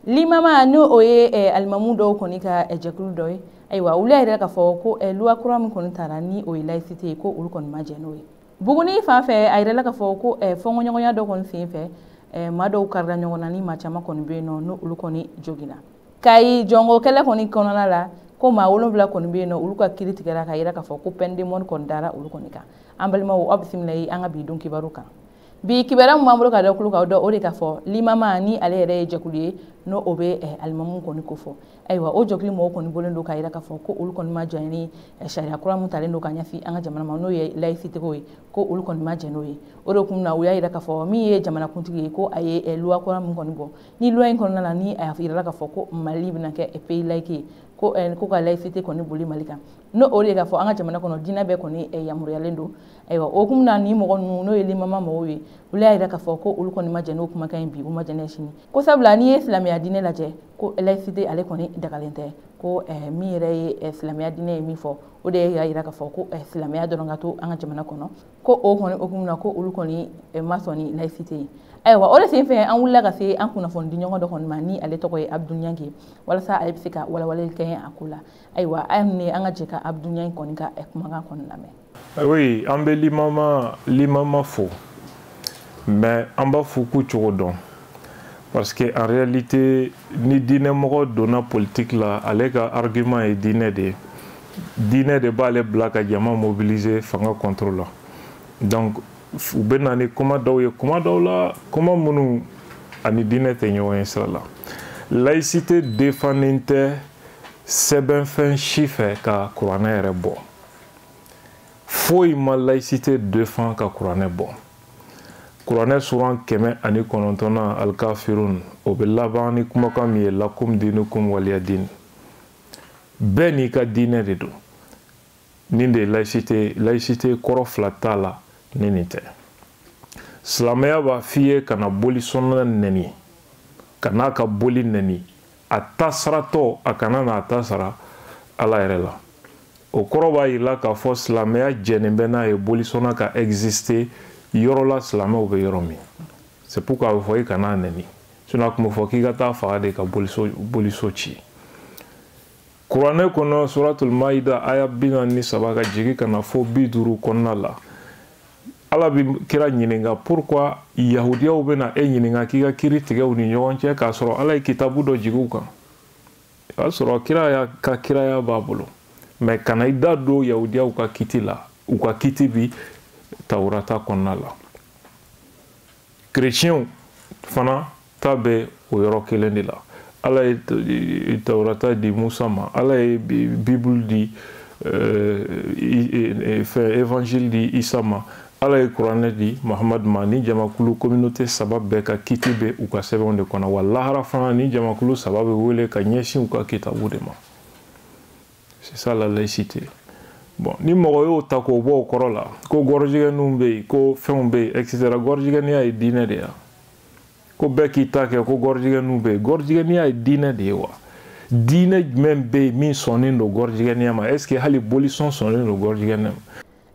Limama, n'o o ye alimamu dɔw kɔni ka jɛkulu dɔ ye, ayiwa, olu y'a yira k'a fɔ ko loi kura min kɔni tara, ni o ye laïcité ye, ko olu kɔni ma jɛn n'o ye. Buguni fan fɛ, a yirala k'a fɔ ko fɔnkɔɲɔgɔnya dɔ kɔni sen fɛ, maa dɔw karila ɲɔgɔn na, ni maa caman kɔni bɛ yen nɔ, n'o olu kɔni joginna. Kayi jɔnko kɛlɛ kɔni kɔnɔna la, ko maa 7 kɔni bɛ yen nɔ, olu ka kiiri tigɛra ka yira k'a fɔ ko peine de mort kɔni dara olu kɔni kan. An balimaw, aw bisimila ye an ka bi don kibaru kan. Bi kibaruya min b'an bolo ka da kulo kan, o dɔn o de k'a fɔ Limama, ni ale yɛrɛ ye jɛkulu ye, n'o o bɛ alimamu kɔni ko fɔ. Ayiwa, o jɛkulu mɔgɔw kɔni bɔlen don k'a yira k'a fɔ ko olu kɔni ma jɛn ni sariya kura min talen don ka ɲɛsin an ka jamana ma, n'o ye laïcité ko ye, ko olu kɔni ma jɛn n'o ye. O de kun na, u y'a yira k'a fɔ min ye jamanakuntigi ye, ko a ye loi kura min kɔni bɔ, ni loi in kɔnɔna la, ni a yirala k'a fɔ ko Mali bɛna kɛ pays laïque ye, ko ka laïcité kɔni boli Mali kan, n'o o de ye k'a fɔ an ka jamana kɔnɔ, diinɛ bɛɛ kɔni yamaruyalen don. Ayiwa, o hukumu na, ni mɔgɔ ninnu, n'o ye Limama mɔgɔw ye, olu y'a yira k'a fɔ ko olu kɔni ma jɛn n'o kumakan in bi, u ma jɛn n'a ye sini, ko sabula n'i ye silamɛya diinɛ lajɛ, ko laïcité ale kɔni dagalen tɛ, ko min yɛrɛ ye silamɛya diinɛ ye min fɔ, o de y'a yira k'a fɔ ko silamɛya dɔrɔn ka to an ka jamana kɔnɔ, ko o kɔni hukumu na, ko olu kɔni ma sɔn ni laïcité ye. Ayiwa, o de sen fɛ, an wulila ka se an kunnafoni di ɲɔgɔn dɔ kɔni ma, ni ale tɔgɔ ye Abdou Niang, walasa ale bɛ se ka walawalali kɛ a ko la. Ayiwa, a ni an ka jɛ ka Abdou Niang kɔni ka kumakan kɔni lamɛn. Oui, an bɛ Limama fo, mais an b'a fɔ k'u cogo dɔn, parce que en réalité, ni diinɛmɔgɔ donna politique la, ale ka argument ye diinɛ de ye. Diinɛ de b'ale bila ka jama mobiliser fanga contre la. Donc u bɛ na ni kuma dɔw ye, kuma dɔw la, kuma minnu ani diinɛ tɛ ɲɔgɔn ye sira la. Laïcité défendlen tɛ sɛbɛnfɛn si fɛ ka kuranɛ yɛrɛ bɔ. Foyi ma laïcité défend ka kuranɛ bɔ. Kuranɛ suran 109nan, Alikafirun, o bɛ laban ni kumakan min ye: "Lakum dinukum waliya din", bɛɛ n'i ka diinɛ de don. Nin de ye laïcité. Laïcité kɔrɔ fila t'a la ni nin tɛ. Silamɛya b'a f'i ye kana bolisɔnna nɛni, ka n'a ka boli nɛni, a ta saratɔ, a kana n'a ta sara Ala yɛrɛ la. O kɔrɔ b'a yira k'a fɔ silamɛya jɛnnen bɛ n'a ye bolisɔnna ka exister yɔrɔ la, silamɛw bɛ yɔrɔ min. C'est pourquoi a bɛ fɔ i kana nɛni, sinon a tun bɛ fɔ k'i ka taa faga de ka boliso ci. Kuranɛ kɔnɔ, Suratul Maida, aya 43 ka jigin ka na fo 50 kɔnɔna la, Ala bɛ kira ɲininka: pourquoi yahudiyaw bɛna e ɲininka k'i ka kiiri tigɛ u ni ɲɔgɔn cɛ, k'a sɔrɔ Ala ye kitabu dɔ jigin u kan? O y'a sɔrɔ kira ka kiraya b'a bolo, mais kana i da don yahudiyaw ka kiti la, u ka kiti bi Tawurata kɔnɔna la. Kerecɛnw fana ta bɛ o yɔrɔ kelen de la. Ala ye Tawurata di Musa ma, Ala ye Bibulu di, fɛn évangile di Isa ma, Ala ye kuranɛ di Mahamadu ma. Ni jamakulu communauté saba bɛɛ ka kiti bɛ u ka sɛbɛnw de kɔnɔ. Wa lahara fana, ni jamakulu saba bɛ wele ka ɲɛsin u ka kitabu de ma. C'est ça la laïcité. Bon, ni mɔgɔ y'o ta k'o bɔ o kɔrɔ la, ko gɔrɔjigɛninw bɛ yen, ko fɛnw bɛ yen, et cetera, gɔrɔjigɛniya ye diinɛ de ye, ko bɛɛ k'i ta kɛ, ko gɔrɔjigɛninw bɛ yen, gɔrɔjigɛniya ye diinɛ de ye wa? Diinɛ jumɛn bɛ yen min sɔnnen don gɔrɔjigɛniya ma? Est ce que hali bolisɔn sɔnnen don gɔrɔjigɛniya ma?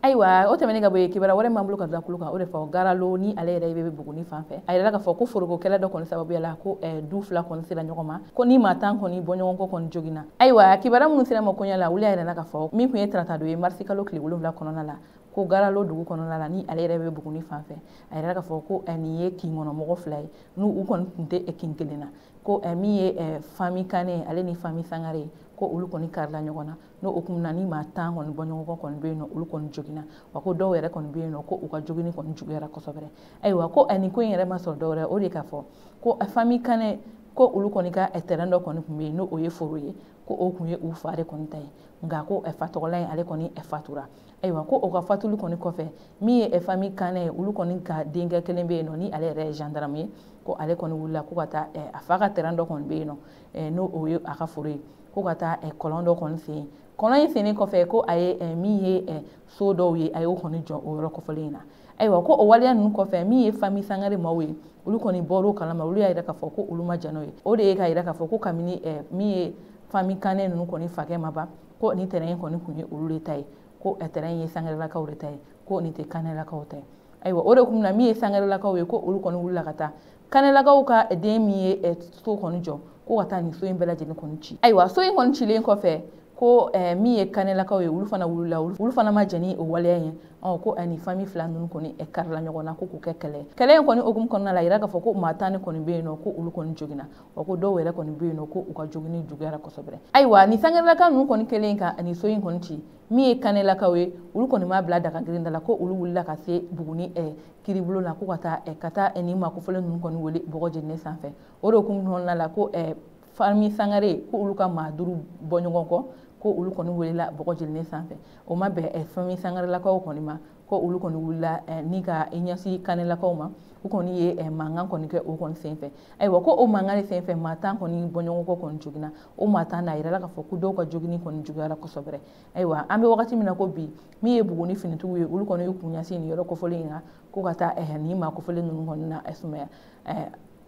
Ayiwa, o tɛmɛnen ka bɔ yen, kibaruya wɛrɛ m'an bolo ka da kulo kan, o de fɔ Garalo, ni ale yɛrɛ bɛ Buguni fan fɛ, a yɛrɛ k'a fɔ ko foroko kɛlɛ dɔ kɔni sababuya la, ko du fila kɔni sera ɲɔgɔn ma, ko ni maa 10 kɔni bɔ ɲɔgɔn kɔ kɔni joginna. Ayiwa, kibaruya minnu sera ma koɲɛ la, olu y'a yɛrɛ k'a fɔ min tun ye tarata don ye, marisi kalo tile 7 kɔnɔna la, ko Garalo dugu kɔnɔna la, ni ale yɛrɛ bɛ Buguni fan fɛ, a yɛrɛ k'a fɔ ko nin ye kin kɔnɔ mɔgɔ fila ye, n'u u kɔni tun tɛ kin kelen na, ko min ye famille Kane, ale ni famille Sangare, ko olu kɔni karila ɲɔgɔn na. N'o hukumu na, ni maa 10 kɔni bɔ ɲɔgɔn kɔ kɔni bɛ yen nɔ, olu kɔni joginna. Wa ko dɔw yɛrɛ kɔni bɛ yen nɔ, ko u ka jogini kɔni juguyara kosɛbɛ. Ayiwa, ko nin ko in yɛrɛ ma sɔrɔ dɔwɛrɛ, o de k'a fɔ ko famille Kane, ko olu kɔni ka terrain dɔ kɔni tun bɛ yen, n'o o ye foro ye, ko o tun ye u fa de kɔni ta ye, nka ko fa tɔgɔla in, ale kɔni fatura. Ayiwa, ko o ka fatuli kɔni kɔfɛ, min ye famille Kane ye, olu kɔni ka denkɛ kelen bɛ yen nɔ, ni ale yɛrɛ ye gendarme ye, ko ale kɔni wulila ko ka taa a fa ka terrain dɔ kɔni bɛ yen nɔ, n'o o ye a ka foro ye, ko ka taa kɔlɔn dɔ kɔni sen. Kɔlɔn in sennen kɔfɛ, ko a ye min ye so dɔw ye, a y'o kɔni jɔ o yɔrɔ kɔfɔlen in na. Ayiwa, ko o waleya ninnu kɔfɛ, min ye famille Sangare maaw ye, olu kɔni bɔr'o kalama, olu y'a yira k'a fɔ ko olu ma jɛn n'o ye. O de ye k'a yira k'a fɔ ko kabini min ye famille Kane ninnu kɔni fakɛ ma ban, ko nin terrain in kɔni tun ye olu de ta ye, ko terrain ye Sangarelakaw de ta ye, ko nin tɛ Kanelakaw ta ye. Ayiwa o de kun na min ye Sangarelakaw ye ko olu kɔni wulila ka taa Kanelakaw ka den min ye so kɔni jɔ ko ka taa nin so in bɛɛ lajɛlen kɔni ci. Ayiwa so in kɔni cilen kɔfɛ ko min ye Kanelakaw ye olu fana wulila, olu fana ma jɛn ni o waleya in ye. Ko ani famille fila ninnu kɔni karila ɲɔgɔn na ko k'o kɛ kɛlɛ. Kɛlɛ in kɔni hukumu kɔnɔna la, a yira k'a fɔ ko maa 10 kɔni bɛ yen nɔ ko olu kɔni joginna, wa ko dɔw yɛrɛ kɔni bɛ yen nɔ ko u ka joginni juguyara kosɛbɛ. Ayiwa ni Sangarelaka ninnu kɔni kɛlen ka nin so in kɔni ci, min ye Kanelakaw ye olu kɔni m'a bila daga girin da la, ko olu wulila ka se Buguni kiiribulon na ko ka taa nin maa kofɔlen ninnu kɔni wele bɔgɔ jeninen sanfɛ. O de hukumu kɔnɔna la ko famille Sangare ko olu ka maa 5 bɔ ɲɔgɔn kɔ, ko olu kɔni welela bɔgɔ jeninen sanfɛ. O ma bɛn famille Sangarelakaw kɔni ma, ko olu kɔni wulila ni ka ɲɛsin Kanelakaw ma, u kɔni ye mankan kɔni kɛ o kɔni senfɛ. Ayiwa ko o mankan de senfɛ maa 10 kɔni bɔɲɔgɔnkɔ kɔni joginna. O maa 10 na a yirala k'a fɔ ko dɔw ka joginni kɔni juguyara kosɛbɛ. Ayiwa an bɛ wagati min na ko bi, min ye Buguni finitigiw ye olu kɔni y'u kun ɲɛsin nin yɔrɔ kofɔlen in na ko ka taa nin maa kofɔlen ninnu kɔni na sumaya.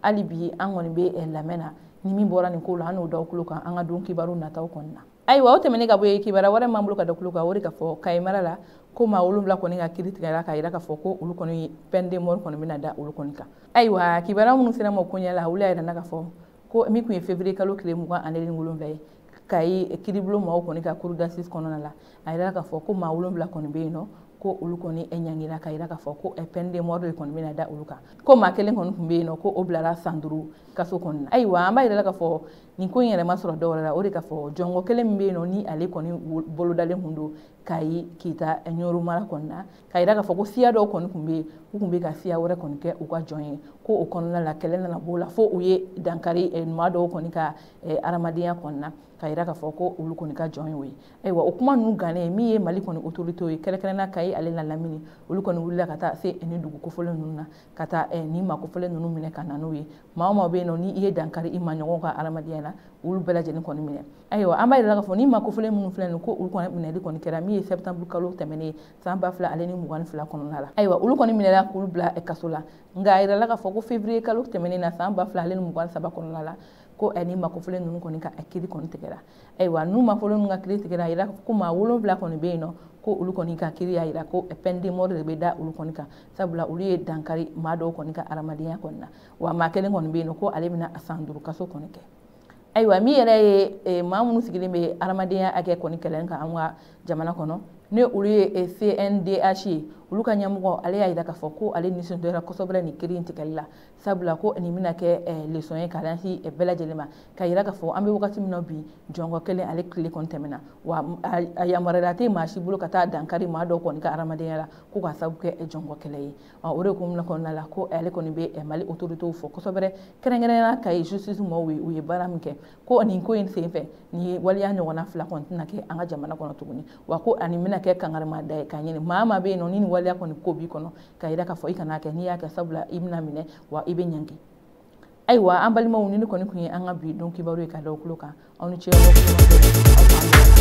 Hali bi an kɔni bɛ lamɛn na, ni min bɔra nin ko la an n'o da tulo kan an ka don kibaru nataw kɔni na. Ayiwa o tɛmɛnen ka bɔ yen, kibaruya wɛrɛ m'an bolo ka da tulo kan, o de ka fɔ Kayi mara la ko maa 7 kɔni ka kiiri tigɛra k'a yira k'a fɔ ko olu kɔni peine de mort kɔni bɛna da olu kɔni kan. Ayiwa kibaruya minnu sera ma koɲɛ la, olu y'a yira k'a fɔ ko min tun ye février kalo tile 27 ye Kayi kiiribulon maaw kɔni ka cour d'assises kɔnɔna la, a yira k'a fɔ ko maa 7 kɔni bɛ yen nɔ ko olu kɔni ɲangira k'a yira k'a fɔ ko peine de mort de kɔni bɛna da olu kan, ko maa kelen kɔni tun bɛ yen nɔ ko o bilara san 5 kaso kɔni na. Ayiwa an b'a yira k'a fɔ nin ko in yɛrɛ ma sɔrɔ dɔwɛrɛ la, o de k'a fɔ jɔnko kelen min bɛ yen nɔ ni ale kɔni bolodalen kun don Kayi Kita Ɲoro mara kɔni na, k'a yira k'a fɔ ko siya dɔw kɔni tun bɛ yen u tun bɛ ka siya wɛrɛ kɔni kɛ u ka jɔn ye, ko o kɔnɔna la kɛlɛ nana b'o la fo u ye dankari maa dɔw kɔni ka adamadenya kɔni na, k'a yira k'a fɔ ko olu kɔni ka jɔn ye o ye. Ayiwa o kuma ninnu gannen, min ye Mali kɔni autorité ye kɛrɛnkɛrɛnnenya Kayi ale na lamini, olu kɔni wulila ka taa se nin dugu kofɔlen ninnu na ka taa nin maa kofɔlen ninnu minɛ ka na n'u ye. Maa o maa bɛ yen nɔ ni i ye dankari i ma ɲɔgɔn ka adamadenya la, olu bɛɛ lajɛlen kɔni minɛ. Ayiwa an b'a yira k'a fɔ ni maa kofɔlen minnu filɛ nin ko olu kɔni minɛli kɔni kɛra min ye septembre kalo tɛmɛnen san 2022 kɔnɔna la. Ayiwa olu kɔni minɛla k'olu bila kaso la, nka a yirala k'a fɔ ko février kalo tɛmɛnen na san 2023 kɔnɔna la ko ni maa kofɔlen ninnu kɔni ka kiiri kɔni tigɛra. Ayiwa n'u maa kofɔlen ninnu ka kiiri tigɛra, a yira ko maa 7 kɔni bɛ yen nɔ ko olu kɔni ka kiiri y'a yira ko peine de mort de bɛ da olu kɔni kan, sabula olu ye dankari maa dɔw kɔni ka adamadenya kɔni na, wa maa kelen kɔni bɛ yen nɔ ko ale bɛna san 5 kaso kɔni kɛ. Ayiwa min yɛrɛ ye maa minnu sigilen bɛ adamadenya hakɛ kɔni kɛlɛ kan an ka jamana kɔnɔ, ne olu ye CNDH ye, olu ka ɲɛmɔgɔ ale y'a yira k'a fɔ ko ale nisɔndiyara kosɛbɛ nin kiiri in tigɛli la, sabula ko nin bɛna kɛ leçon ye k'a ɲɛsin bɛɛ lajɛlen ma, k'a yira k'a fɔ an bɛ wagati min na bi jɔnko kelen ale tile kɔni tɛmɛna, wa a yamaruya tɛ maa si bolo ka taa dankari maa dɔw kɔni ka adamadenya la ko k'a sababu kɛ jɔnko kɛlɛ ye. O de hukumu kɔnɔna la ko ale kɔni bɛ Mali autorités fo kosɛbɛ, kɛrɛnkɛrɛnnenya Kayi justice maaw ye, u ye baara min kɛ ko nin ko in senfɛ nin waleya ɲɔgɔnna 2 kɔni tɛna kɛ an ka jamana kɔnɔ tuguni, wa ko ani bɛna kɛ kangarimada ye k'a ɲini maa maa bɛ yen nɔ ni nin waleya kɔni ko b'i kɔnɔ k'a yira k'a fɔ i kana kɛ, n'i y'a kɛ sabula i bɛna minɛ wa i bɛ ɲangi. Ayiwa an balimaw, ni ne kɔni tun ye an ka bi don kibaru ye ka da o tulo kan, aw ni ce aw k'an bɛn.